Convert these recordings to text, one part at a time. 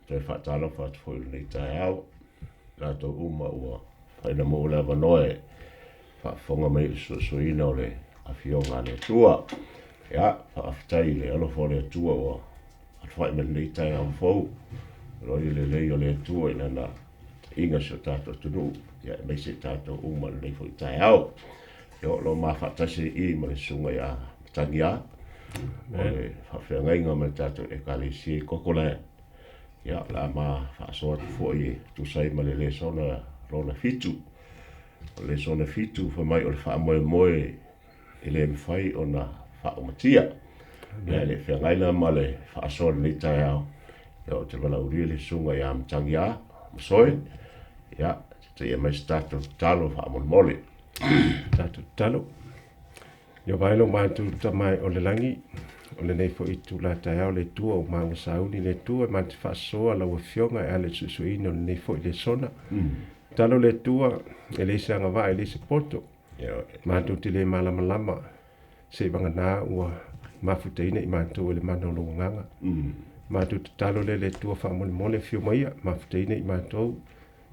Toe faatalofa atu foi i lenei taeao i latou uma ua faina maua le avanoa e faafofoga mai i le suesueina o le Afioga a le Atua. Ia, faafetai i le alofa o le Atua ua alafai mai lenei taeao fou. O le lelei o le Atua i lana taitaiga i si o tatou atunuu, ia aemaise i tatou uma i lenei foi taeao. Ia, o lo o ma faatasi i i ma le Susuga ia Matagiā, o le faafeagaiga ma le tatou Ekalesia i Kokoland. Ia, o le a ma faasoa atu foi e tusa ai ma le lesona lona fitu. O le lesona fitu, fai mai o le faamoemoe e le mafai ona faaumatia. Ia, e le feagai la ma le faasoa i lenei taeao, ia, ou te valaaulia le Susuga ia Matagiā Masoe, ia, taitaia mai se tatou tatalo faamolemole. Tatou tatalo. Ia vae lo matou Tama e o le lagi, o lenei foi itula taeao le Atua ua maua sauni le Atua e matou te faasoa lau Afioga e ala i le suesueina o lenei foi lesona. Tatalo le Atua, e leai se agavaa e leai se poto, matou te le malamalama seivagana ua mafutaina i matou e le mana o lou Agaga. Matou tatalo lea le Atua faamolemole afio maia, mafutaina i matou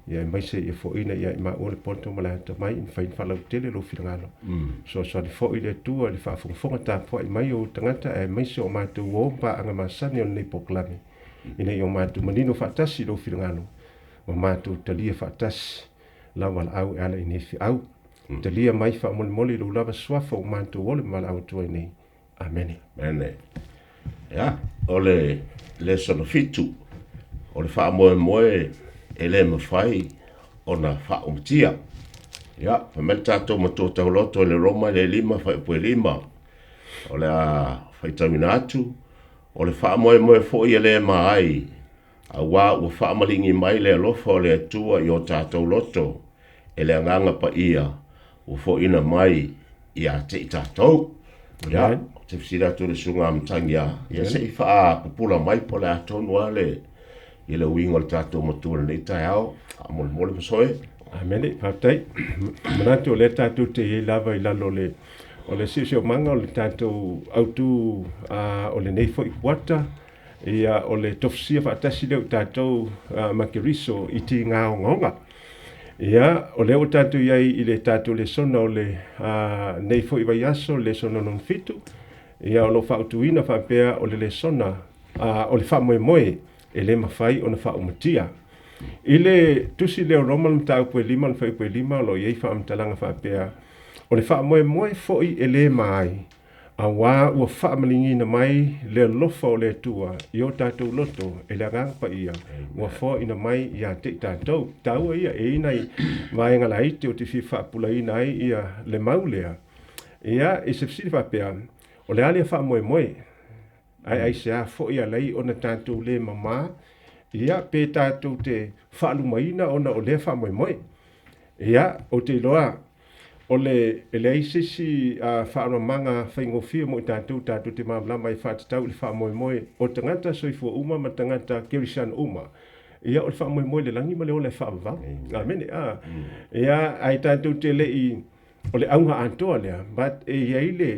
Ia aemaise ia foaina ia i maua le poto ma le atamai i mafai ona faalautele lou finagalo. Fesoasoani foi le Atua i le faafogafoga tapuai mai o ou tagata aemaise o matou uo ma paaga masani o lenei polokalame, ina ia o matou manino faatasi i lou finagalo ma matou talia faatasi lau valaau e ala i nei feau. Talia mai faamolemole i lou lava suafa ua matou ola ma valaau atu ai nei. Amene. Amene. Ia, o le lesona fitu, o le faamoemoe e le mafai ona faaumatia. Ia, fai mai le tatou matua tauloto i le Roma i le 5 fuaiupu e 5, o le a faitauina atu, o le faamoemoe foi e le ma ai, auā ua faamaligi mai le alofa o le Atua i o tatou loto e le Agaga Paia ua foina mai ia te i tatou. Ia, ou te fesili atu i le Susuga a Matagiā, ia se i faapupula mai po o le a tonu lava le, ia le uiga o le tatou matua i lenei taeao, faamolemole Masoe. Amene, faafetai. Manatu o lea tatou te i ai lava i lalo o le o le siosiomaga o le tatou autu o lenei foi kuata, ia o le tofusia faatasi lea o tatou ma Keriso i tiga ogaoga. Ia, o lea ua tatou i ai i le tatou lesona o le nei foi vaiaso, le lesona lona fitu, ia o lo o faautuina faapea o le lesona o le faamoemoe e le mafai ona faaumatia. I le tusi lea o Roma le mataupu e 5 le fuaiupu e 5 o lo o i ai faamatalaga faapea, o le faamoemoe foi e le ma ai, Auā ua faamaligiina mai le alofa o le Atua i o tatou loto e le Agaga Paia ua foaina mai ia te i tatou. Taua ia, e i ai nai vaega laiti ou te fia faapulaina ai ia le mau lea. Ia, i se fesili faapea, o le a lea faamoemoe? Ae aisea foi alai ona tatou le mamā, ia, pe tatou te faalumaina ona o lea faamoemoe? Ia, ou te iloa O le, e leai se isi faamalamaga faigofie mo i tatou, tatou te malamalama e faatatau i le faamoemoe o tagata soifua uma ma tagata kerisiano uma. Ia, o le faamoemoe i le lagi ma le ola e faavavau. Amene. A. Ia, ae tatou te le i, o le auga atoa lea, but e i ai le,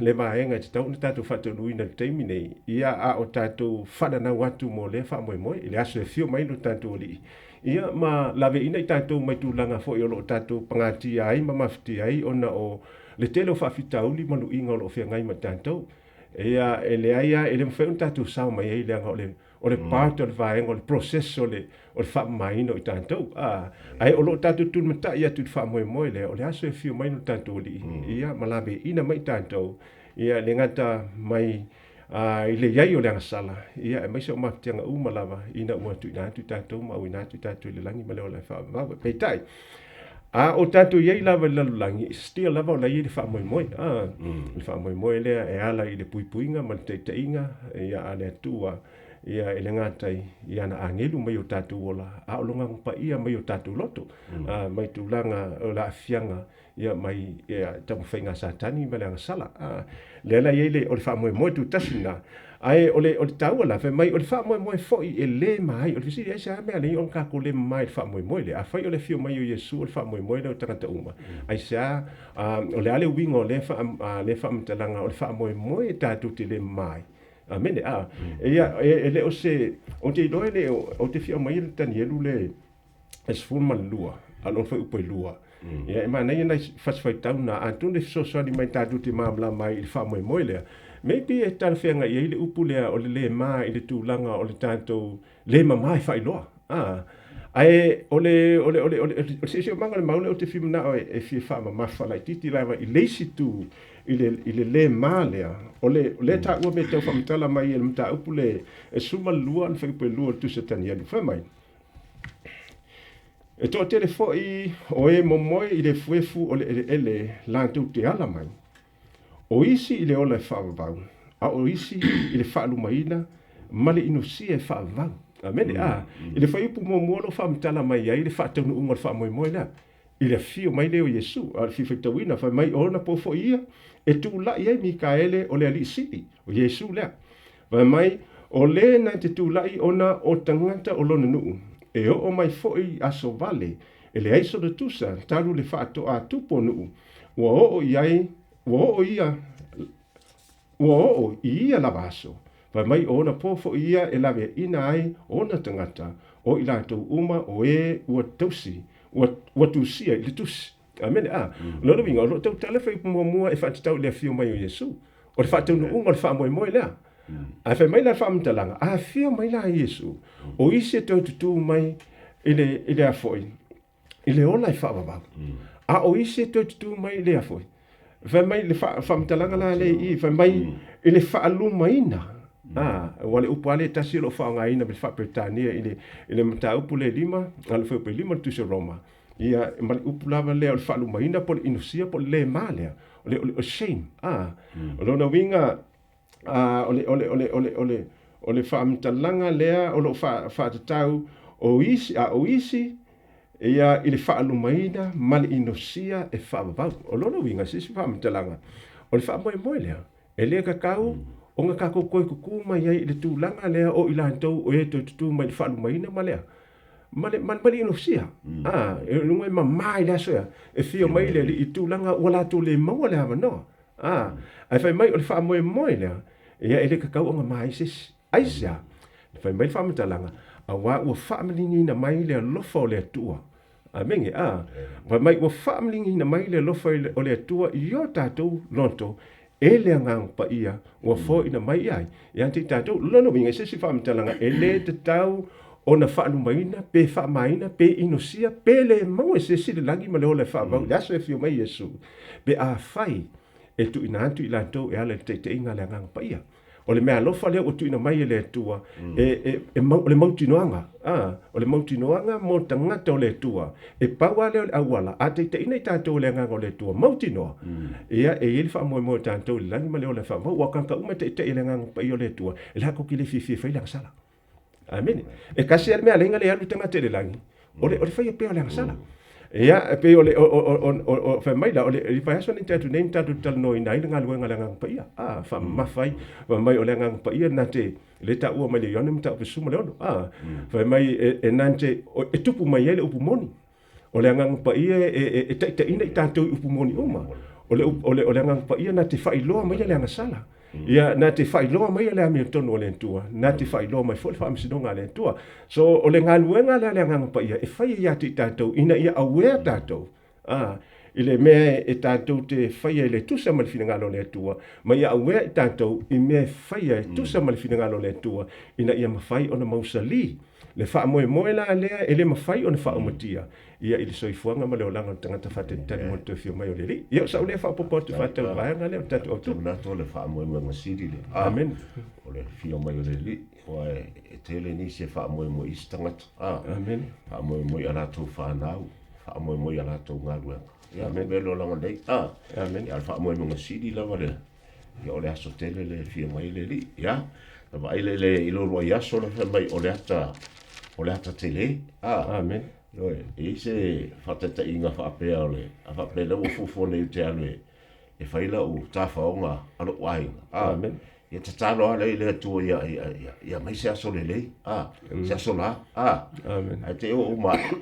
le vaega e tatau ona tatou faataunuuina i le taimi nei, ia, a o tatou fananau atu mo lea faamoemoe, i le aso e afio mai lo tatou Alii, Ia, ma laveaiina i tatou mai tulaga foi o lo o tatou pagatia ai ma mafatia ai ona o le tele o faafitauli ma luiga o lo o feagai ma tatou. Ia, e leai lava, e le mafai ona tatou sao mai ai leaga o le o le part o le vaega o le process o le o le faamamaina o i tatou. A, ae o lo o tatou tulimatai atu i le faamoemoe lea, o le aso e afio mai lo tatou Alii, ia, ma laveaiina mai i tatou, ia, e le gata mai A i le i ai o le agasala, ia, aemaise o mafatiaga uma lava ina ua tuuina atu i tatou ma auina atu i tatou i le lagi ma le ola e faavavau. Peitai, a o tatou i ai lava i le lalolagi, still lava o la e i ai le faamoemoe. A, le faamoemoe lea e ala i le puipuiga ma le taitaiga, ia, a le Atua, ia, e le gata i ana agelu mai o tatou ola, a o Lona paia mai o tatou loto, a, mai tulaga o le aafiaga ia mai ia taumafaiga a Satani ma le agasala. A, lea la e i ai le, o le faamoemoe tutasi lena. Ae o le, o le taua la, fai mai o le faamoemoe foi e le ma ai. O le fesili, aisea mea alai ona tatou le mama i le faamoemoe lea? Afai o le afio mai o Iesu o le faamoemoe lea o tagata uma, aisea, a, o le a le uiga o lea, lea faamatalaga o le faamoemoe tatou te le mama ai? Amene a. Ia e le o se ou te iloa e le o ou te fia aumaia le Tanielu le e 12 a lona fuaiupu e 2. Ia e manaia nai fasi faitau na atonu e fesoasoani mai tatou te malamalama ai i le faamoemoe lea. Maybe e talafeagai ai le upu lea o le le ma i le tulaga o le tatou le mama e faailoa. A ae o le o le o le o le o le siosiomaga o le mau lea ou te fia manao e fia faamamafa laitiiti lava i le isi itu i le le ma lea o le o lea taua mea tau faamatala mai e le mataupu le e 12 le fuaiupu e 2 o le Tusi a Tanielu. Fai mai, E toatele foi o e momoe i le efuefu o le eleele latou te ala mai, o isi i le ola e faavavau, a o isi i le faalumaina ma le inosia e faavavau. Amene. A, i le fuaiupu muamua o lo o faamatala mai ai le faataunuuga o le faamoemoe lea, i le afio mai lea o Iesu, a o le fia faitauina, fai mai, o ona po foi ia e tulai ai Mikaele o le Alii Sili, o Iesu lea. Fai mai, o le na te tulai ona o tagata o lona nuu, e oo mai foi i aso vale, e leai sona tusa talu le faatoatupu o nuu, ua oo i ai, ua oo ia, ua oo i ia lava aso. Fai mai o ona po foi ia e laveaiina ai ona tagata, o i latou uma o e ua tausi, ua, ua tusia i le tusi. Amene. A, o lona uiga, o lo o tautala le fuaiupu muamua e faatatau i le afio mai o Iesu. O le faataunuuga o le faamoemoe lea. Ae fai mai la le faamatalaga, a afio mai la Iesu, o isi e toe tutū mai i le, i le a foi, i le ola e faavavau. A o isi e toe tutū mai i le a foi, fai mai le faamatalaga la lea i i, fai mai i le faalumaina. A, ua le upu lava lea e tasi o lo o faaaogaina ma le faa-Peretania i le, i le mataupu lea e 5, a le fuaiupu e 5 o le Tusi o Roma. Ia, ma le upu lava lea o le faalumaina po o le inosia po o le le ma lea, o le, o le, o le shame. A, o lona uiga, a, o le, o le, o le, o le, o le, o le faamatalaga lea o lo o faatatau o isi, a o isi, ia, i le faalumaina ma le inosia e faavavau. O lona uiga, se isi faamatalaga, o le faamoemoe lea, e le tatau ona tatou toe tutū mai ai i le tulaga lea o i latou o e toe tutū mai i le faalumaina ma le a? Ma le, ma le inosia. A, e luga e mamā i le aso ea, e fia mai le alii i tulaga ua latou le maua le avanoa. A, ae fai mai o le faamoemoe lea, ia e le tatau ona ma ai se isi. Aisea? Fai mai le faamatalaga, auā ua faamaliligiina mai le alofa o le Atua. Amene. A, fai mai ua faamaliligiina mai le alofa o le Atua i o tatou loto e le Agaga Paia ua foaina mai i ai ia te i tatou. O lona uiga, i se isi faamatalaga, e le tatau ona faalumaina pe faamaina pe inosia pe le maua e se isi le lagi ma le ola e faavau i le aso e afio mai Iesu, pe afai e tuuina atu i latou e ala i le taitaiga a le Agaga Paia. O le meaalofa lea ua tuuina mai e le Atua, e, e, e mau, o le mautinoaga, a, o le mautinoaga mo tagata o le Atua. E pau lava lea o le auala, a taitaiina i tatou e le Agaga o le Atua, mautinoa, ia, e i ai le faamoemoe o tatou i le lagi ma le ola e faavau. Aua o tagata uma e taitai e le Agaga Paia o le Atua, e latou te le fiafia e fai le agasala. Amene. E tasi lava le mea e ala ai ona le alu le tagata i le lagi, o le, o le faia pea o le agasala. Ia, e pei o le, o, o, o, o, o, fai mai la, o le, i le vaiaso nei tatou nei na tatou talanoaina ai le galuega a le Agaga Paia, a, faamamafa ai, fai mai o le Agaga Paia na te, lea e taua mai le Ioane mataupu 16, a, fai mai e, e na te, e tupu mai ai le upu moni. O le Agaga Paia e, e, e taitaiina i tatou i upu moni uma. O le, o le, o le Agaga Paia na te faailoa maia le agasala. Ia, na te faailoa maia le amiotonu a le Atua, na te faailoa mai foi le faamasinoga a le Atua. So, o le galuega lea a le Agaga Paia e faia ia te i tatou ina ia aware tatou, a, i le mea e tatou te faia e le tusa ma le finagalo o le Atua, ma ia aware i tatou i mea e faia e tusa ma le finagalo o le Atua, ina ia mafai ona mausali le faamoemoe la lea e le mafai ona faaumatia ia i le soifuaga ma le olaga o le tagata faatalitali mo le toe afio mai o le Alii. Ia, o sau lea faaopoopo atu faatatau i le vaega lea o le tatou autu. Ou te manatu o le faamoemoega sili lea. Amene. O le afio mai o le Alii, aua e tele nisi e faamoemoe i isi tagata. Amene. Faamoemoe i a latou fanau, faamoemoe i a latou galuega. Ia, o le mea lea o le olaga nei. Amene. Ia, o le faamoemoega sili lava lea. Ia, o le aso tele lea e afio mai ai le Alii. Ia, na vaai lea i le, i le uluai aso lea fai mai o le ata, o le ata tele. Amene. Ioe, e i ai se faataitaiga faapea o le, a faapea lea ua fuafua nei ou te alu e, e fai lau tafaoga a lou aiga, a, Amen. ia tatalo lava lea i le Atua ia, ia, ia, ia aumai se aso lelei, a, se aso la, a, Amen. ae te i ua uma ae,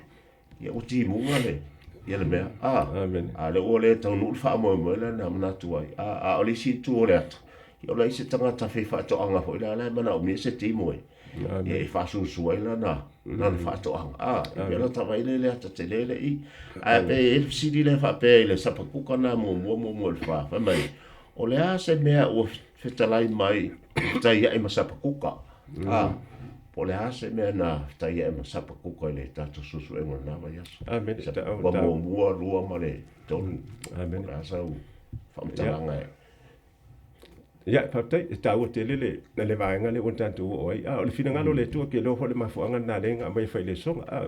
ia ua timuga le, ia le mea, a, Amen. a lea ua le taunuu le faamoemoe lea na manatu ai, a, a o le isi itu o le ata, Ia o le ai se tagata faifaatoaga foi la la e manaomia se timu e e faasusu ai lana lana faatoaga. A, e pei ona tavai le le ata tele le i. Ae pe i ai le fesili lea faapea i le Sapakuka na muamua muamua i le fa, fai mai, o le a se mea ua fetalai mai fetaiai ma Sapakuka? A, po o le a se mea na fetaiai ma Sapakuka i le tatou suesuega o lena vaiaso? Amene. Sapakuka muamua, lua ma le tolu. Amene. O le a sau faamatalaga e Ia, faafetai, e taua tele le, le vaega lea ua tatou oo ai. A, o le finagalo o le Atua, ke iloa foi le mafuaaga lena lea na aumai e failesoga. A,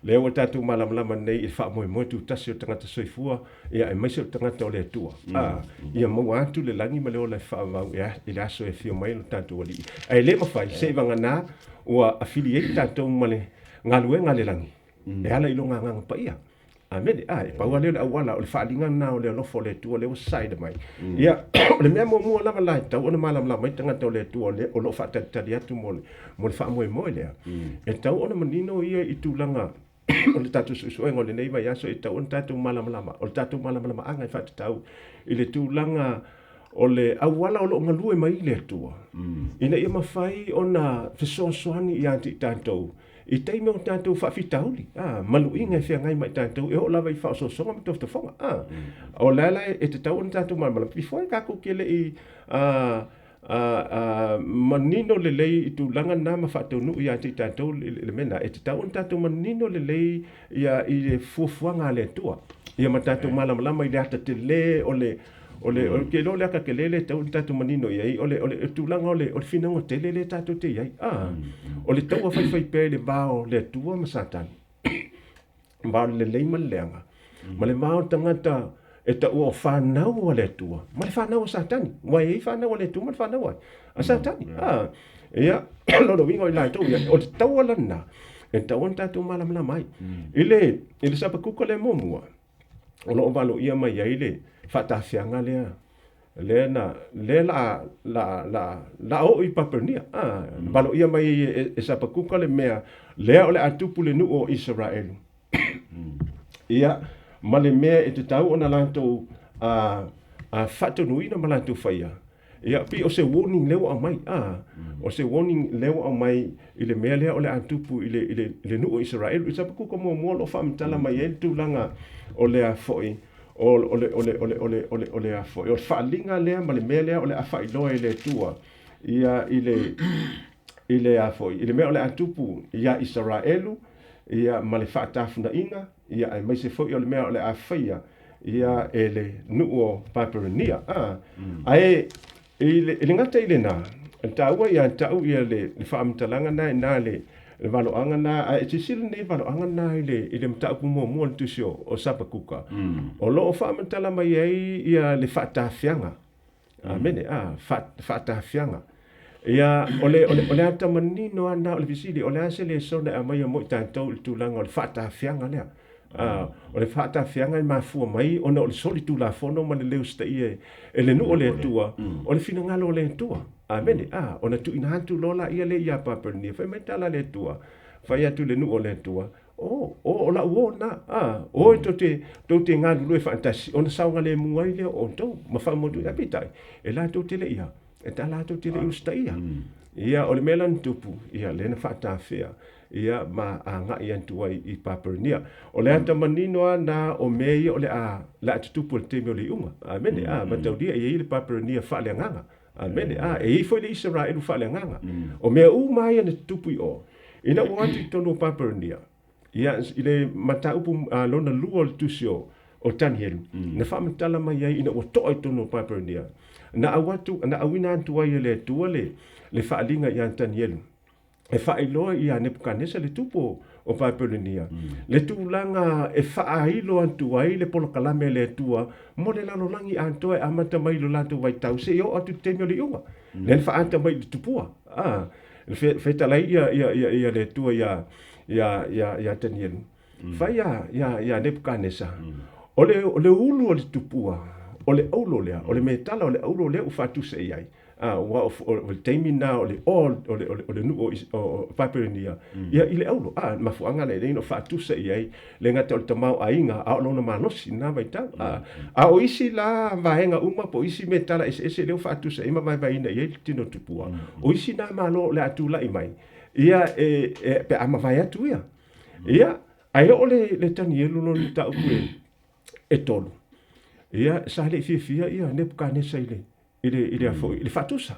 lea ua tatou malamalama nei i le faamoemoe tutasi o le tagata soifua, ia aemaise o le tagata o le Atua. A, ia maua atu le lagi ma le ola e faavavau e i le aso e afio mai lo tatou Alii. Ae le mafai, seiavagana ua afili ai tatou ma le galuega a le lagi, e ala i lona Agaga Paia. Amene. A, e pau lava lea o le auala, o le faaaliga lena o le alofa o le Atua lea ua sasaina mai. Ia, o le mea muamua lava la e tatau ona malamalama ai tagata o le Atua o lea o lo o faatalitali atu mo le, mo le faamoemoe lea, e tatau ona manino ia i tulaga o le tatou suesuega o lenei vaiaso, e tatau ona tatou malamalama, o le tatou malamalamaaga e faatatau i le tulaga o le auala o lo o galue mai ai le Atua, ina ia mafai ona fesoasoani ia te i tatou I taimi o tatou faafitauli, a, maluiga e feagai ma i tatou, e oo lava i faaosoosoga ma tofotofoga, a. O le ala e tatau ona tatou malamalama, before tatou te le i a, a, a, manino lelei i tulaga na ma faataunuu ia te i tatou le mea lena, e tatau ona tatou manino lelei ia i le fuafuaga a le Atua, ia ma tatou malamalama i le ata tele o le O le, ou te iloa o le ata tele lea e tatau ona tatou manino i ai, o le, o le tulaga o le, o le finauga tele lea tatou te i ai. A, o le taua faifaipea i le va o le Atua ma Satani, va o le lelei ma le leaga, ma le va o le tagata e taua o fanau a le Atua ma le fanau a Satani. Aua e i ai fanau a le Atua ma le fanau a Satani. A, ia, o lona uiga o i latou ia, o le taua la lena e tatau ona tatou malamalama ai. I le, i le Sapakuka lea muamua, o lo o valoia mai ai le faatafiaga lea lea na lea la la la la oo i Papelonia. A, valoia mai ai e, e Sapakuka le mea lea o le a tupu le nuu o Isaraelu. Ia, ma le mea e tatau ona latou a, a faatonuina ma latou faia. Ia, pei o se warning lea ua aumai, a, o se warning lea ua aumai i le mea lea o le a tupu i le, i le, i le nuu o Isaraelu. I Sapakuka muamua o lo o faamatala mai ai le tulaga o le a foi, o, o le, o le, o le, o le, o le, o le a foi, o le faaaliga lea ma le mea lea o le a faailoa e le Atua ia i le, i le a foi, i le mea o le a tupu iā Isaraelu, ia ma le faatafunaiga, ia aemaise foi o le mea o le a faia ia e le nuu o Papelonia. A, ae i le, i le gata i lena, e taua ia te au ia le, le faamatalaga na ina le, le valoaga na, ae silasila nei valoaga na i le, i le mataupu muamua o le tusi o, o Sapakuka, o lo o faamatala mai ai ia le faatafiaga. Amene, a, faatafiaga. Ia, o le, o le, o le ata manino lava lena o le fesili, o le a se lesona e aumaia mo i tatou i le tulaga o le faatafiaga lea? A, o le faatafiaga e mafua mai ona o le solitulafono ma le le usitaia e le nuu o le Atua, o le finagalo o le Atua. Amene, a, ona tuuina atu loa laia lea ia Papelonia, fai mai tala a le Atua, fai atu i le nuu o le Atua, O, o, o la'u uo lena, a, o e tou te, tou te galulue faatasi, ona saogalemu ai lea o outou, ma faamautu ai. Peitai, e latou te le i a, e ta latou te le i usitaia. Ia, o le mea la na tupu, ia, lea na faatafea, ia, ma agai atu ai i Papelonia. O le ata manino lava lena o mea ia o le a, le a tutupu i le taimi o le iuga. Amene, a, mataulia, e i ai le Papelonia faaleagaga. Amene, a, e i ai foi le Isaraelu faaleagaga. O mea uma lava ia na tutupu i o, Ina ua o atu i totonu o Papelonia, ia, i le mataupu lona lua o le tusi o, o Tanielu, na faamatala mai ai ina ua toa i totonu o Papelonia, na au atu, na auina atu ai e le Atua le, le faaaliga ia Tanielu, e faailoa ia Nepukanesa le tupu o Papelonia, le tulaga e faailo atu ai le polokalame a le Atua mo le lalolagi atoa e amata mai i lo latou vaitau seia oo atu i le taimi o le iuga. Lea na faaata mai i le tupua. A, fetalai ia ia ia ia le Atua ia ia ia ia Tanielu. Fai ia ia ia Nepukanesa. O le o le ulu o le tupua, o le aulo lea, o le metala o le aulo lea ua faatusa i ai. Aua o le taimi lena o le o le nuu o Papelonia ia i le auro. A, le mafuaaga lea e lelei ona faatusa i ai, le gata o le tamaoaiga, a o lona malosi i lena vaitau. A o isi la vaega uma po o isi metala eseese lea ua faatusa i ai ma vaevaeina i ai le tino tupua, o isi na Malo o le a tulai mai, ia e pe a mavae atu ia. Ia, ae oo le Tanielu lona mataupu e 3, ia sa le i fiafia ia Nepukanesa i le i le foi i le faatusa.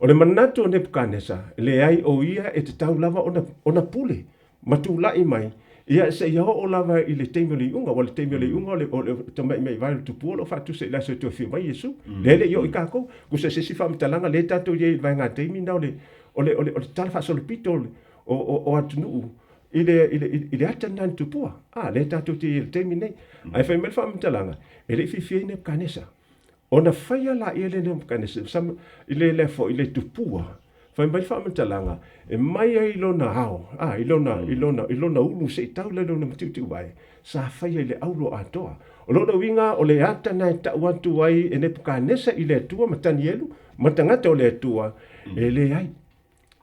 O le manatu o Nepukanesa, leai o ia e tatau lava ona pule ma tulai mai, ia seia oo lava i le taimi o le iuga. Aua o le taimi o le iuga o le tamaimaivai o le tupua o lo o faatusa i le aso e toe afio mai Iesu. Lea e le i oo i tatou. Tusa se isi faamatalaga lea tatou i ai i le vaega taimi lena o le tala faasolopito o atunuu i le ata lena na tupua. Lea tatou te i ai i le taimi lenei. Ae fai mai le faamatalaga, e le i fiafia ai Nepukanesa. Ona faia laia le Nebukanesa i le lea foi le tupua, fai mai le faamatalaga, e mai ai i lona ao, i lona, i lona, i lona ulu seia tau i lona matiutiuvae, sa faia i le auro atoa. O lona uiga o le ata na e tau atu ai e Nebukanesa i le Atua ma Tanielu ma tagata o le Atua, e leai.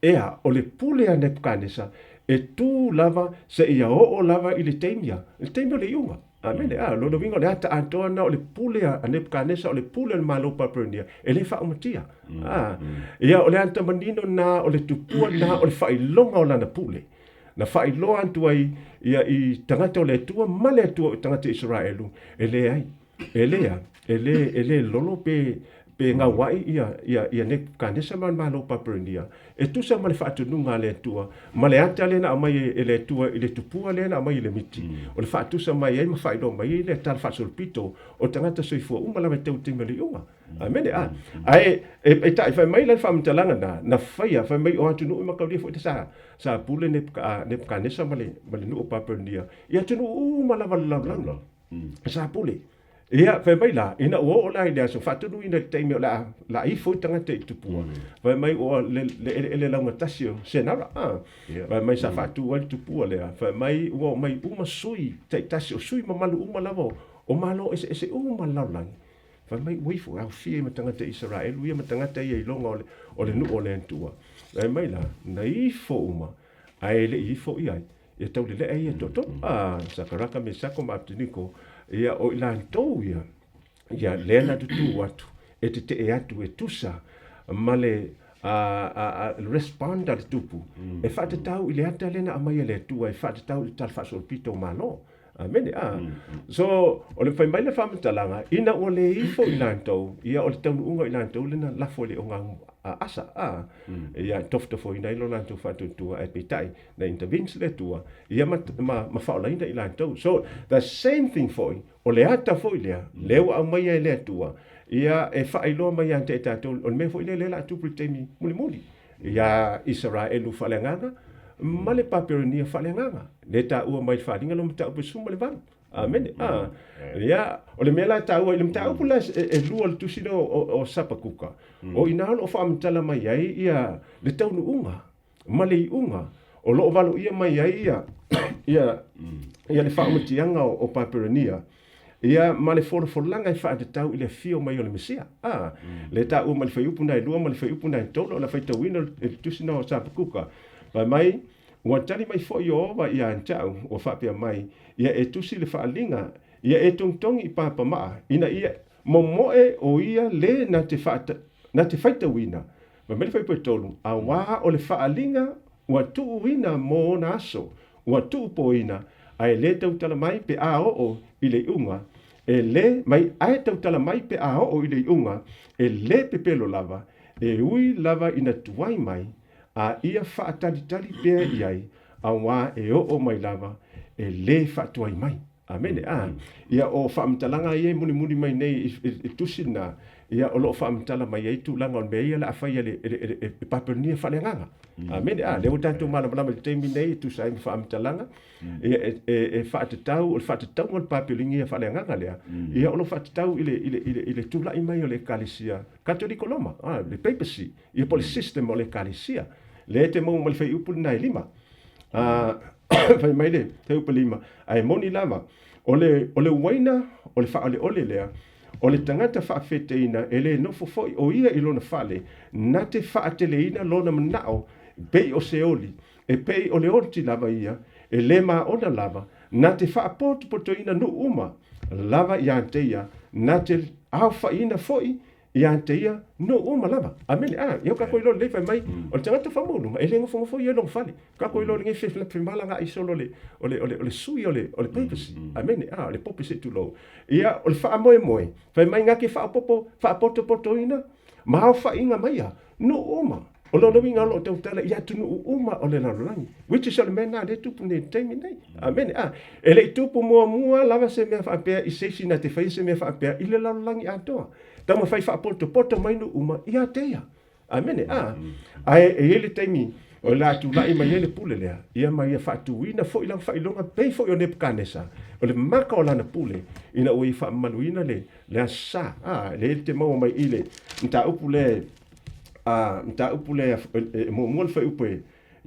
Ea, o le pule a Nepukanesa e tū lava seia oo lava i le taimi a, le taimi o le iuga. Amene. A, lona uiga o le ata atoa lena o le pule a Nepukanesa, o le pule a le Malo o Papelonia, e le faaumatia. A, ia, o le ata manino lena o le tupua lena o le faailoga o lana pule. Na faailoa atu ai ia i tagata o le Atua ma le Atua o tagata Isaraelu, e leai, e lea, e le, e le lolo pe gauai ia Nepukanesa ma le Malo o Papelonia, e tusa ma le faatonuga a le Atua, ma le ata lea na aumai e le Atua i le tupua lea na aumai i le miti, o le faatusa mai ai ma faailoa mai ai le tala faasolopito o tagata soifua uma lava e tau i le taimi o le iuga. Amene. A, ae peitai, fai mai la le faamatalaga na, na faia, fai mai o atunuu e mataulia foi sa pule Nepukanesa ma le nuu o Papelonia, i atunuu uma lava o le lalolagi, sa pule. Ia, fai mai la, ina ua oo la i le aso faatonuina i le taimi o le a ifo ai tagata i tupua, fai mai ua le eleele laugatasi o Senara, fai mai sa faatu ai le tupua lea, fai mai ua omai uma sui taitasi, o sui mamalu uma lava o Malo eseese uma o le lalolagi, fai mai ua ifo e aofia ai ma tagata Isaraelu ia ma tagata ia iloga o le nuu o le Atua. Fai mai la, na ifo uma, ae le i ifo i ai. Ia taulelea ia toatolu, Sakaraka, Mesako ma Apeteniko, ia o i latou ia, ia lea na tutū atu, e tetee atu e tusa ma le respond a le tupu, e faatatau i le ata lea na aumai e le Atua e faatatau i le tala faasolopito o Malo. Amene. So, o le fai mai le faamatalaga, ina ua le ifo i latou, ia o le taunuuga o i latou lea na lafo i le ogaoga asa, ia tofotofoina ai lo latou faatuatua, ae peitai, na intervenes le Atua, ia ma faaolaina i latou. So, the same thing foi, o le ata foi lea, lea ua aumaia e le Atua, ia e faailoa mai ia te i tatou, o le mea foi lea lea o le a tupu i le taimi mulimuli, iā Isaraelu faaleagaga ma le Papelonia faaleagaga, lea e taua mai i le Faaaliga lona mataupu e 18. Amene. Ia, o le mea la e taua i le mataupu la e lua o le tusi lea o Sapakuka, o i ina o lo o faamatala mai ai ia le taunuuga ma le iuga o lo o valoia mai ai ia le faaumatiaga o Papelonia, ia ma le folafolaga e faatatau i le afio mai o le Mesia. Lea e taua mai le fuaiupu na e 2 ma le fuaiupu na e 3, o le faitauina o le tusi na o Sapakuka, fai mai, Ua tali mai foi Ieova ia te au, ua faapea mai, Ia e tusi le faaaliga, ia e togitogi i papamaa, ina ia momoe o ia le na te na te faitauina. Fai mai le fuaiupu e 3, Auā o le faaaliga ua tuuina mo ona aso, ua tuupoina, ae le tautala mai pe a oo i le iuga, e le mai ae tautala mai pe a oo i le iuga, e le pepelo lava, e ui lava ina tuai mai, a ia faatalitali pea i ai, auā e oo mai lava, e le faatuai mai. Amene. A, ia o faamatalaga ia e mulimuli mai nei i le tusi lena, ia o lo o faamatala mai ai tulaga o le mea ia o le a fai e le Papelonia faaleagaga. Amene. A, lea ua tatou malamalama i le taimi nei e tusa ai ma faamatalaga, ia e faatatau, o le faatatauga o le Papelonia faaleagaga lea, ia o lo o faatatau i le tulai mai o le Ekalesia Katoliko Roma, le papacy, ia po o le system o le Ekalesia. Lea e te maua mai le fuaiupu lena e 5. Fai mai le fuaiupu 5, ae moni lava, o le uaina o le faaoleole lea, O le tagata faafeteina e lē nofo foi o ia i lona fale, na te faateleina lona manao pei o se oli, e pei o le oti lava ia, e lē maona lava, na te faapotopotoina nuu uma lava iā te ia, na te aofaiina foi iā te ia nuu uma lava. Amene. A, ia kākou iloa lelei fai mai, o le tagata faamaualuga, e lē nofonofo ia i lona fale. Kākou iloa lenei femalagaai solo le, o le, o le, o le sui o le, o le papacy. Amene. A, o le pope se i tulou. Ia, o le faamoemoe, fai mai na te faaopoopo, faapotopotoina ma aofaiga mai ia nuu uma. O lona uiga o lo o tautala i atunuu uma o le lalolagi, which is o le mea lena lea e tupu nei i le taimi nei. Amene. A, e le i tupu muamua lava se mea faapea i se isi na te faia se mea faapea i le lalolagi atoa. Taumafai faapotopoto mai nuu uma ia te ia. Amene. A, ae e i ai le taimi o le a tulai mai ai le pule lea, ia ma ia faatuina foi lana faailoga pei foi o Nebukanesa, o le maka o lana pule, ina ua ia faamamaluina le, le Aso Sa. A, lea e te maua mai i le mataupu lea, a, mataupu lea e muamua le fuaiupu e,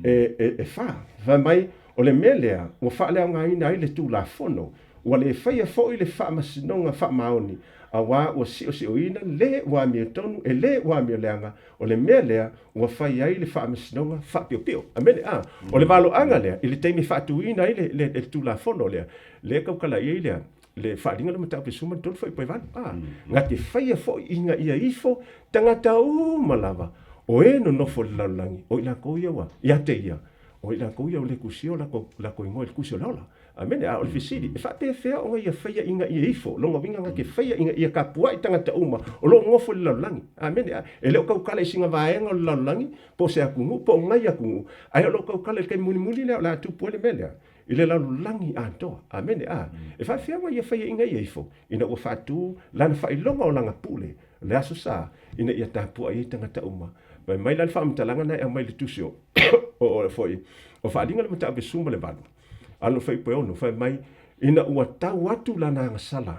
e, e, e fa. Fai mai, o le mea lea ua faaleaogaina ai le Tulafono, ua le faia foi le faamasinoga faamaoni, auā ua siosioina le ua amiotonu e le ua amioleaga, o le mea lea ua fai ai le faamasinoga faapiopio. Amene. A, o le valoaga lea i le taimi e faatuina ai le, le, le Tulafono lea, lea e tautala i ai lea, le faaaliga le mataupu e suma le tolu fuaiupu e valu. A, na te faia foi ina ia ifo tagata uma lava o e nonofo i le lalolagi, o i lakou ia ua ia te ia, o i lakou ia ua le tusia o lakou, lakou igoa i le tusi o le ola. Amene. A o le fesili, e faapefea ona ia faia ina ia ifo? Lona uiga na te faia ina ia tapuai tagata uma o lo o nofo i le lalolagi. Amene. A, e le o tautala i sina vaega o le lalolagi, po o se atunuu, po o nai atunuu, ae o lo o tautala i le taimi mulimuli lea o le a tupu ai le mea lea. I le lalolagi atoa. Amene. A, e faafefea ona ia faia ina ia ifo, ina ua faatu lana faailoga o lana pule, le Aso Sa, ina ia tapuai ai tagata uma. Fai mai la le faamatalaga na e aumai i le tusi o, o, o, foi, o Faaaliga le Mataupu e 18, alo fuaiupu e 6, fai mai, ina ua tau atu lana agasala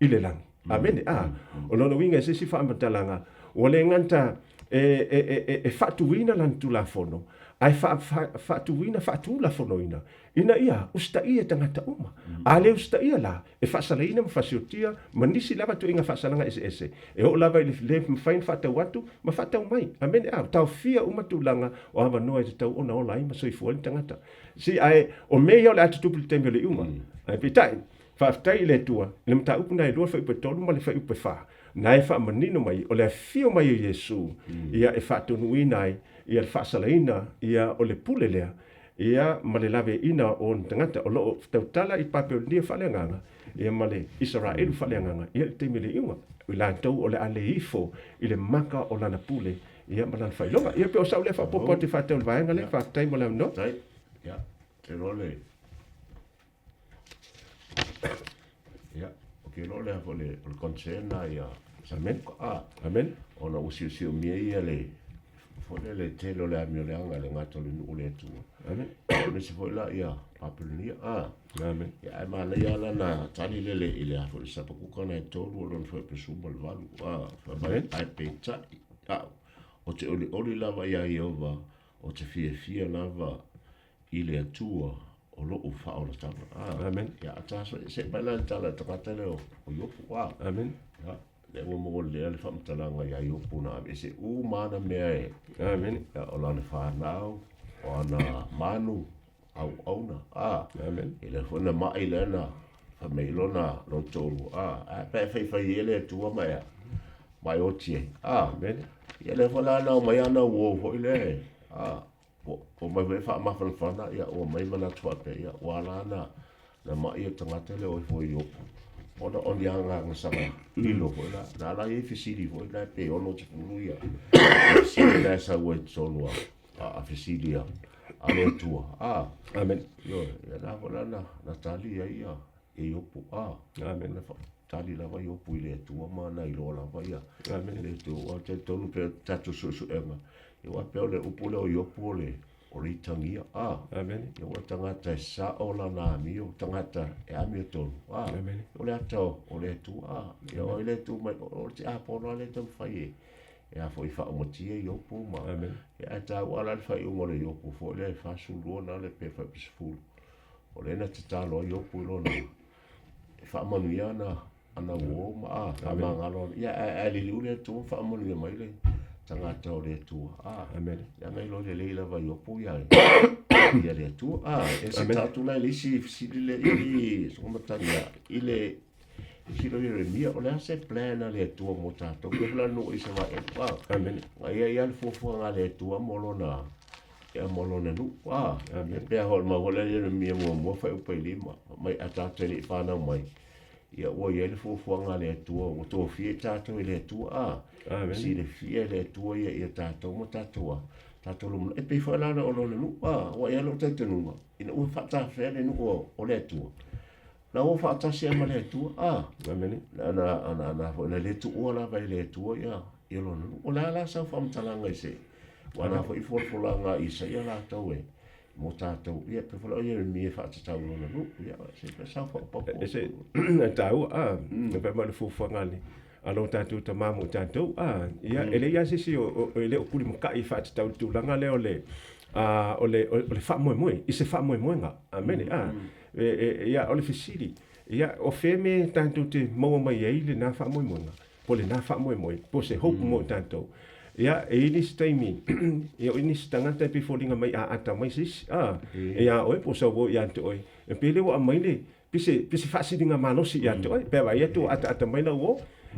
i le lagi. Amene. A, o lona uiga i se isi faamatalaga, ua le gata e, e, e, e, e faatuina lana Tulafono, ae fa, fa, faatuina, faatulafonoina, ina ia usitaia e tagata uma. A le usitaia la, e faasalaina ma fasiotia ma nisi lava tuaiga faasalaga eseese, e oo lava i le le mafai ona faatau atu ma faatau mai. Amene. A, taofia uma tulaga o avanoa e tatau ona ola ai ma soifua ai le tagata. Si, ae o mea ia o le a tutupu i le taimi o le iuga. Ae peitai, Faafetai i le Atua i le mataupu na e lua le fuaiupu e tolu ma le fuaiupu e fa, na e faamanino mai o le afio mai o Iesu ia e faatonuina ai ia le faasalaina ia o le pule lea ia ma le laveaiina o ona tagata o lo o tautala i Papelonia faaleagaga ia ma le Isaraelu faaleagaga ia i le taimi o le iuga, o i latou o le a le ifo i le maka o lana pule ia ma lana faailoga. Ia pe o sau lea faaopoopo atu e faatatau i le vaega lea. Faafetai mo le avanoa. Faafetai. Ia, te iloa le Ia, ou te iloa o le a foi le, o le concern lena ia Amen. A, Amen. Ona ua siosiomia ia le foi lea le tele o le amioleaga e le gata o le nuu o le Atua. Amen. Aemaise foi la ia Papelonia. A, Amen. Ia, ae manaia lava lana tali lele i le a foi le Sapakuka na e tolu o lona foi pe suma le valu. A, fai mai, ae peitai, au, ou te olioli lava iā Ieova, ou te fiafia lava i le Atua o lou faaolataga. Ah, Amen. Ia, ta so, se mai la le tala i le tagata lea o, o Iopu. Ah, Amen. Ia, lea ua maua lea le faamatalaga ia Iopu na aveese uma ana mea e. Amen. Ia, o lana fanau, o ana manu, auauna. Ah, Amen. I le foi na mai lea na fai mai lona, lona toalua. Ah, ae pe faifai e le Atua ma ea, ma e oti ai. Ah, Amen. Ia lea foi la na omai ana uo foi lea e. Ah, Ua omai foi e faamafanafana, ia ua omai manatu faapea, ia ua ala na na ma'i o le tagata lea o ifo i Iopu, ona o ni agaga saga lilo foi la, na ala ai fesili foi la pe 60 ia fesili la e sau ai totonu a, a, a fesili a, a le Atua. A, Amen. Ioe, ia na foi la na, na tali ai ia e Iopu. A, Amen. Na tali lava Iopu i le Atua ma na iloa lava ia. Amen. Le Atua, ua talitonu pea tatou suesuega. Ia aua pea o le upu lea o Iopu o le, o le itagia. A, Amen. Ia ua tagata e sao lana amio, tagata e amiotonu. A, Amen. O le ata o le Atua. A, ia o ai le Atua mai, o le tiapono lava lea e taumafai e, e a foi faaumatia Iopu ma, Amen. Ia ae taua la le faaiuga o le Iopu foi lea e 42 na le pe 40. O lea na tatalo ai Iopu i lona e faamanuia ana Ana uō ma a, faamagalo ana. Ia, ae, ae liliu le Atua ma faamanuia mai le tagata o le Atua. A, Amene. Leaga iloa lelei lava i Iopo ia, ia le Atua. A, e se tatou la i le isi fesili lea i i sogomatagi i le silo Ieremia, o le a se plan a le Atua mo tatou? Pe la nuu i Isaraelu. A, Amene. A ia ia le fuafuaga a le Atua mo lona ia mo lona nuu. A, Amene. Pe a hoi mau hoi le Ieremia muamua fuaiupu 5, mai a tatou te le i whanau mai. Ia ua i ai le fuafuaga a le Atua, ua tofia i tatou e le Atua, a, Amene. silafia e le Atua ia, ia tatou ma tatou a, tatou lumanai. E pei foi la o lona nuu, a, ua i ai lou talitonuga, ina ua faatafea le nuu o, o le Atua, na ua faatasi ai ma le Atua, a, Amene. na, na, na, foi, na le tuua lava e le Atua ia, ia lona nuu. O le a la sau faamatalaga i se, ua na foi folafolaga a Isaia latou e, mo tatou, ia, pe foi la o Ieremia e faatatau i lona nuu, ia, se pe sau faaopoopo. E se taua, a, na fai mai le fuafuaga a le a lo tatou tama mo tatou, a, ia, e leai lava se isi e le o tulimata'i e faatatau i le tulaga lea o le, a, o le, o le faamoemoe, i se faamoemoega. Amene, a. Ia, o le fesili, ia, o fea mea tatou te maua mai ai lena faamoemoega? Po o lena faamoemoe, po o se hope mo i tatou. Ia, e i ai nisi taimi, ia o nisi tagata e pei e foliga mai a ata mai se isi, a, ia oe po o sau ia te oe, e pei lea ua aumai le, pei se, pei se faasiliga malosi ia te oe, pe a vaai atu ua ataata mai lau uo,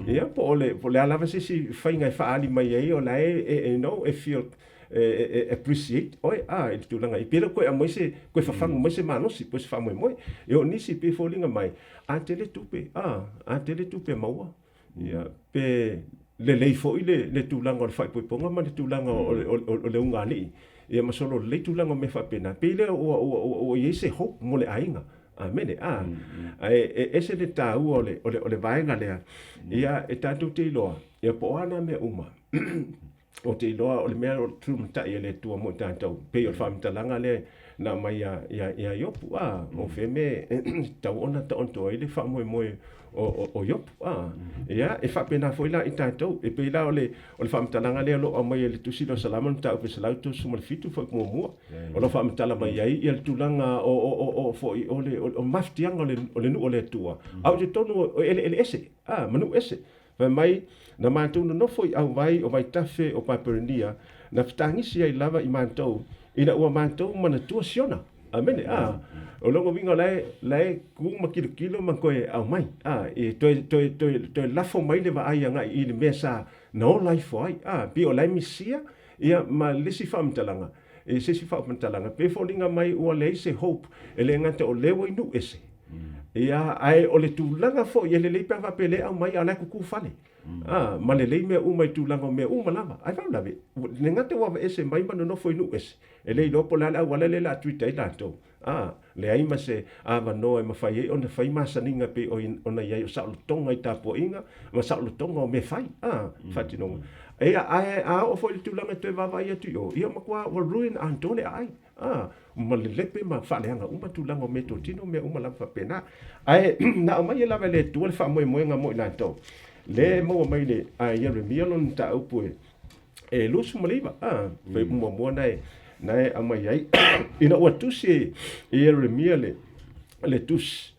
ia, po o le, po o le a lava se isi faiga e faaali mai ai o la e, e, you know, e feel, e, e appreciate oe, a, i le tulaga i, pei lea ua toe aumai se, toe fafagu mai se malosi, po o se faamoemoe. Ia o nisi e pei e foliga mai, a tele tupe, a, a tele tupe maua, ia, pe lelei foi le, le tulaga o le faaipoipoga ma le tulaga o, o, o, o le ugaalii, ia ma solo lelei tulaga o mea faapena, pei lea ua, ua, ua, ua i ai se hope mo le aiga. Amene. A, ae e ese le taua o le, o le, o le vaega lea, ia, e tatou te iloa, ia po o a nā mea uma, Ou te iloa o le mea o le tumatai e le Atua mo i tatou, pei o le faamatalaga lea na aumai ia, ia, ia Iopu, a, o fea mea e tatau ona taoto ai le faamoemoe o, o, o Iopu, a. Ia, e faapena foi la i tatou, e pei la o le, o le faamatalaga lea o lo o aumai e le Tusi lea o Salamo le mataupu e 137 fuaiupu muamua, o lo o faamatala mai ai ia le tulaga o, o, o, o, foi, o le, o, o mafatiaga o le, o le nuu o le Atua, a o i totonu o eleele ese, a, ma nuu ese. Fai mai, na matou nonofo i auvai o vaitafe o Papelonia, na fetagisi ai lava i matou, ina ua matou manatua Siona. Amene. A, o lona uiga o la e, la e ku ma kilokilo ma toe aumai. A, e toe, toe, toe, toe lafo mai le vaai agai i le mea sa na ola ifo ai. A, pei o la e misia, ia, ma le isi faamatalaga, i se isi faamatalaga, pei e foliga mai ua leai se hope, e le gata o lea ua i nuu ese, ia, ae o le tulaga foi e lelei pe a faapea lea e aumai a o la e kuku fale, a, ma lelei mea uma i tulaga o mea uma lava. Ae faalavelave, le gata ua aveese mai ma nonofo i nuu ese, e le iloa po o le a le auala lea o le a treat ai latou. A, leai ma se avanoa e mafai ai ona fai masaniga e pei ona i ai o saolotoga i tapuaiga ma saolotoga o mea fai, a, faatinoga. Ia, ae a oo foi i le tulaga e toe vaavaai atu i o, ia matua ua ruin atoa le aai, a, ma lelepe ma faaleaga uma tulaga o meatotino ma mea uma lava faapena. Ae na aumaia lava e le Atua le faamoemoega mo i latou, lea e maua mai le a Ieremia lona mataupu e e 29, a, fuaiupu muamua na e, na e aumai ai, ina ua tusi e Ieremia le, le tusi,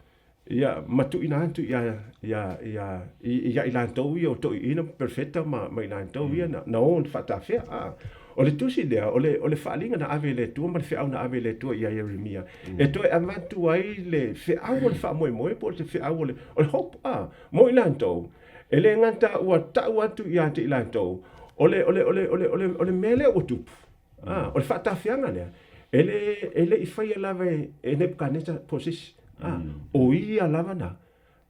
ia, ma tuuina atu ia, ia, ia, ia i latou ia o toeaiina ma perofeta ma, ma i latou ia na, na o i faatafea, a. O le tusi lea, o le, o le faaaliga na ave e le Atua ma le feau na ave e le Atua ia Ieremia, e toe avatu ai le feau o le faamoemoe po o le feau o le, o le hope, a, mo i latou. E le gata ua tau atu ia te i latou, o le, o le, o le, o le, o le, o le mea lea ua tupu, a, o le faatafiaga lea, e le, e le i faia lava e, e Nebukanesa po o se isi, a, o ia lava na,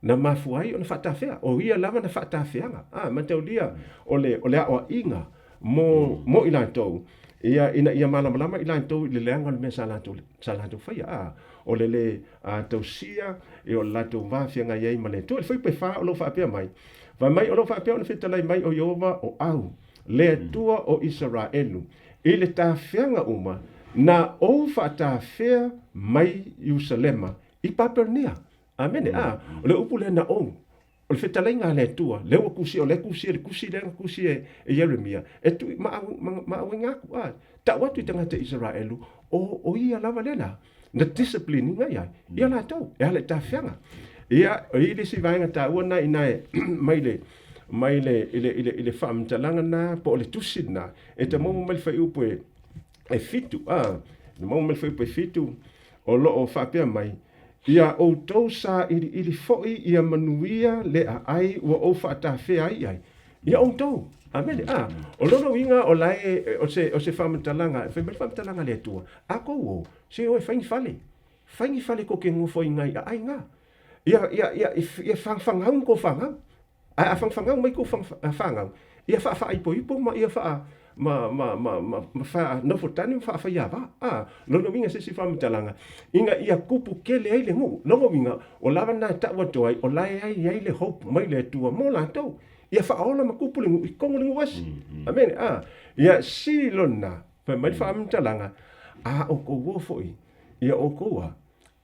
na mafua ai ona faatafea, o ia lava na faatafeaga, a, mataulia, o le, o le aoaiga mo, mo i latou, ia, ina ia malamalama i latou i le leaga o le mea sa latou, sa latou faia, a, o le lē, a, tausia, ia, o le latou va feagai ai ma le Atua. I le fuaiupu e fa o lo o faapea mai, Fai mai, o lo o faapea ona fetalai mai o Ieova o au, le Atua o Isaraelu, i le tafeaga uma na ou faatafea mai Ierusalema i Papelonia. Amene. A, o le upu lea na ou, O le fetalaiga a le Atua, lea ua kusi, o lea kusi e le kusi lea na kusi e, e Ieremia, e tui ma, ma, ma auaiga aku, a, tau atu i tagata Isaraelu, o, o ia lava lea na, na discipline ina ia, ia latou, e ala i tafeaga. Ia, o i le isi vaega taua lena i ina e mai le mai le i le i le i le faamatalaga lena po o le tusi lena, e te maua mai le fuaiupu e e 7, a, e maua mai le fuaiupu e 7, o lo o faapea mai, Ia outou sailiili foi ia manuia le aai ua ou faatafea ai i ai. Ia outou. Amene. A, o lona uiga o la e, o se, o se faamatalaga, e fai mai le faamatalaga a le Atua, a kou o, se o e fai ni fale. Fai ni fale kou te nofo ai ngai aai nga. Ia, ia, ia, ia fagafagau ni kou fagau. Ae a fagafagau mai kou fagau, ia faafaaipoipo ma ia faa, ma, ma, ma, ma, ma faanofotane ma faafaiava. A, lona uiga se isi faamatalaga, ina ia kupu kele ai le nuu. Lona uiga, o lava lena e tau atu ai, o la e ai ai le hope mai le Atua mo latou. Ia faaola ma kupu le nuu i totonu o le nuu esi. Amene. A, ia sili lona, fai mai le faamatalaga, a outou o foi, ia outou a,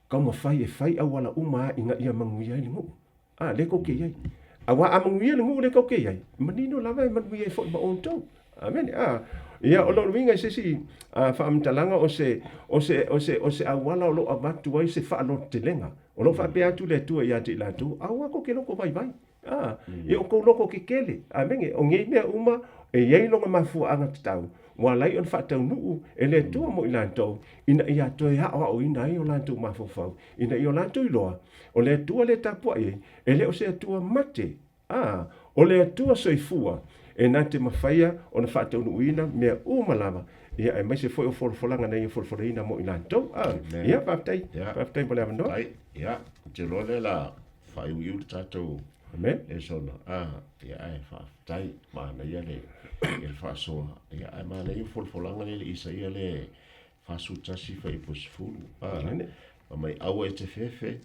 taumafai e fai auala uma ina ia manuia ai le nuu. A, lea tou te i ai. Aua a manuia le nuu lea tou te i ai, manino lava e manuia ai foi ma outou. Amene. A, ia, o lou uiga i se isi faamatalaga o se, o se, o se, o se auala o lo o avatu ai se faalototelega. O lo o faapea atu le Atua ia te i latou, aua tou te loto vaivai. A, ia outou loto kekele. Amene. O nei mea uma, e i ai lona mafuaaga tatau, ua ala ai ona faataunuu e le Atua mo i latou, ina ia toe aoaoina ai o latou mafaufau, ina ia o latou iloa, o le Atua lea e tapuai ai, e le o se Atua mate, a, o le Atua soifua, e na te mafaia ona faataunuuina mea uma lava, ia, aemaise foi o folafolaga na ia folafolaina mo i latou. A, ia, faafetai, faafetai mo le avanoa. Ia, ou te iloa lea o le a faaiuiu le tatou Amen. lesona. A, ia, ae faafetai, manaia le, le faasoa. Ia, ae manaia folafolaga lea i le Isaia lea 41 fuaiupu 10. A, Amen. Fai mai, aua e te fefe,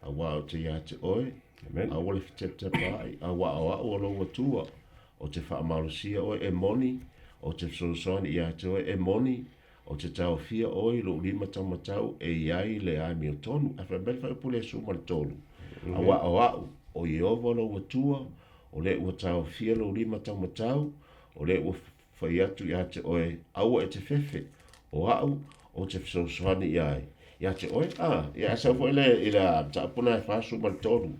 auā ou te ia te oe, Amen. aua le fetepatepaai, auā o a'u o lou Atua, ou te faamalosia oe e moni, ou te fesoasoani ia te oe e moni, ou te taofia oe i lou lima taumatau e i ai le amiotonu. Ae fai mai le fuaiupu lea 13, auā o a'u, o Ieova lou Atua, o le ua taofia lou lima taumatau, o le ua fai atu ia te oe, aua e te fefe, o a'u ou te fesoasoani i ai ia te oe. A, ia a sau foi le i le mataupu lena e 43,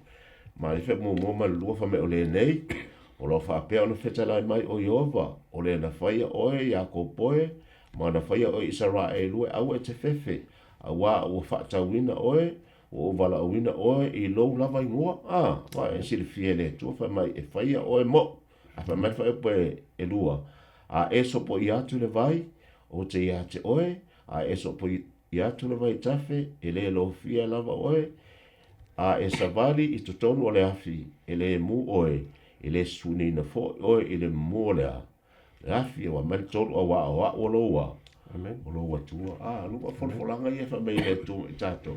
ma le fe muamua ma le lua, fai mai o lenei, o lo o faapea ona fetalai mai o Ieova, o le na faia oe Iakopo e, ma na faia oe Isaraelu e, aua e te fefe, auā ua faatauina oe, ua ou valaauina oe i lou lava igoa. A, aua e silafia e le Atua, fai mai e faia oe moʻu. Ae fai mai le fuaiupu e lua, A e sopoia atu le vai, ou te ia te oe, a e sopoia atu le vai tafe, e le lofia lava oe, a e savali i totonu o le afi, e le mū oe, e le suniina foi oe i le mumu o le a? Le afi, ua mai le tolu, auā o a'u o lou a? Amen. O lou Atua. A, lua folafolaga ia e fai mai e le Atua i tatou.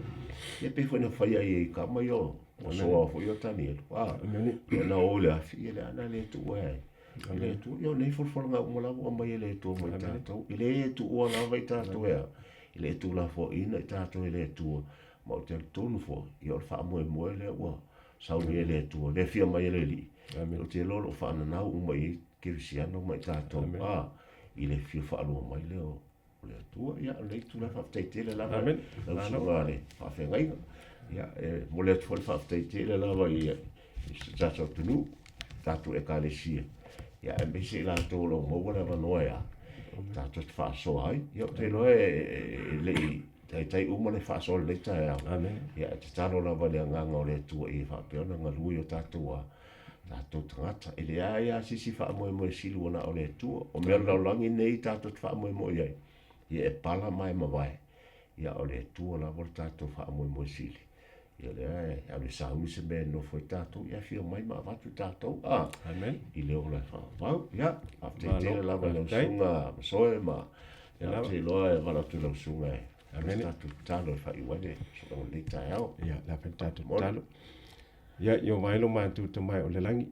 Ia pei foi na fai ai e kama ia o soa foi o Tanielu. A, Amen. ia na o i le afi, ia le ana le tuua ai. E le Atua, ia o nei folafolaga uma lava ua aumai e le Atua mo i tatou. E le tuua lava i tatou e a. E le tuulafoaiina i tatou e le Atua. Ma ou te talitonu foi, ia o le faamoemoe lea ua sauni e le Atua, le afio mai e le Alii. Amen. Ou te iloa o lo o faananau uma i ai kerisiano ma i tatou. Amen. A, i le fia faalua mai lea o le Atua. Ia, o lenei tulaga faafetai tele lava Amen. lau susuga le faafeagaiga. Ia, e momoli atu foi le faafetai tele lava i si o tatou atunuu, tatou ekalesia, ia aemaise i latou o lo o maua le avanoa e a, tatou te faasoa ai. Ia, ou te iloa e le i taitai uma le faasoa i lenei taeao. Amen. Ia, e tatalo lava i le agaga o le Atua ia faapea ona galue i o tatou a tatou tagata. E leai lava se isi faamoemoe sili ua na o le Atua. O mea o le lalolagi nei tatou te faamoemoe i ai, ia e pala ma e mavae. Ia o le Atua lava lo tatou faamoemoe sili. Ia lea e alu e sauni se mea e nofo ai tatou, ia afio mai ma avatu tatou, a, Amen. i le ola e faavavau. Ia, faafetai Malo, tele lava i lau faafetai. susuga Masoe ma Ia ia, ou lava. te iloa e valaau atu i lau susuga e Amen. se tatou tatalo e faaiu ai le sootaga o lenei taeao. Ia, le a fai le tatou Faamolemole. tatalo. Ia, i o mai lo matou Tama o le lagi,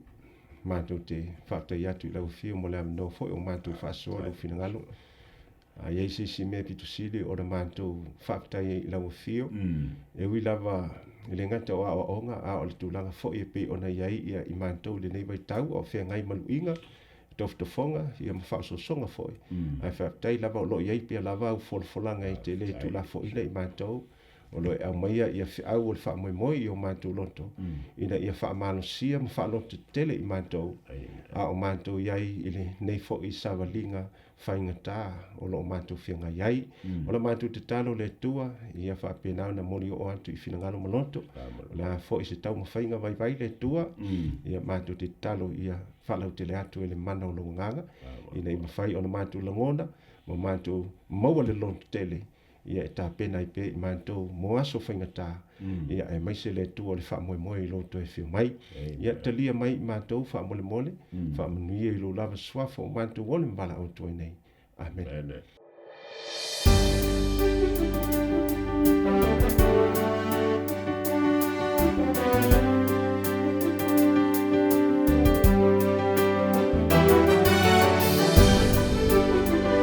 matou te faafetai atu i lau afio mo le avanoa foi o matou faasoa lou finagalo. A i ai se isi mea pito sili o le matou faafetai ai i lau afio, e ui lava i le gata o aoaoga, a o le tulaga foi e pei ona i ai ia i matou i lenei vaitau, a o feagai ma luiga, tofotofoga, ia ma faaosoosoga foi. Ae faafetai lava o lo o i ai pea lava au folafolaga e te le tuulafoaiina i matou. O lo o e aumaia ia feau o le faamoemoe i o matou loto, ina ia faamalosia ma faalototetele i matou, a o matou i ai i lenei foi savaliga faigata o lo o matou feagai ai. O la matou tatalo le Atua, ia faapena ona moli oo atu i finagalo ma loto, o le a foi se taumafaiga vaivai le Atua, ia matou te tatalo ia faalautele atu e le mana o lou Agaga, ina ia mafai ona matou lagona ma matou maua le lototele ia e tapena ai pea i matou mo aso faigata, ia aemaise le Atua o le faamoemoe i lou toe afio mai. Ia talia mai i matou faamolemole, faamanuia i lou lava suafa o matou ole ma valaau atu ai nei. Amene. Amene.